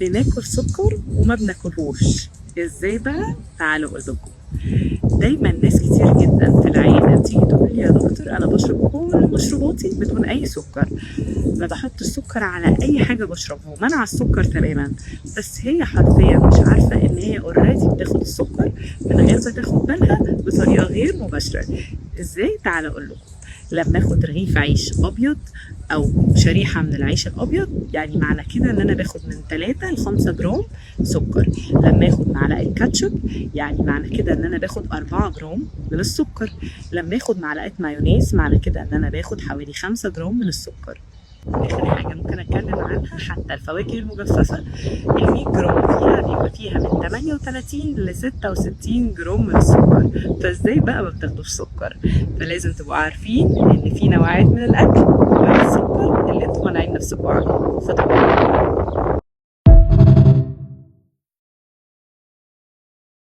بناكل سكر وما بناكلهوش. ازاي بقى؟ تعالوا اقول لكم. دايما ناس كتير جدا في العيادة تيجي تقول لي: يا دكتور، انا بشرب كل مشروباتي بدون اي سكر، ما بحط السكر على اي حاجة بشربها ومنع السكر تماما. بس هي حرفيا مش عارفه ان هي already بتاخد السكر من غير ما تاخد بالها بطريقة غير مباشره. ازاي؟ تعالى اقول لكم. لما اخد رغيف عيش ابيض او شريحة من العيش الابيض، يعني معنى كده ان انا باخد من 3 ل 5 جرام سكر. لما اخد معلقه كاتشب، يعني معنى كده ان انا باخد 4 جرام من السكر. لما اخد معلقه مايونيز، معنى كده ان انا باخد حوالي 5 جرام من السكر. اخر حاجة ممكن اتكلم عنها، حتى الفواكه المجففه، ال 100 جرام فيها بيبقى فيها من 38 ل 66 جرام من السكر. فازاي بقى ما بتاخدوش سكر؟ فلازم تبقوا عارفين ان في نوعيات من الاكل والسكر اللي انتوا مانعين نفسكم عنه، فتبقوا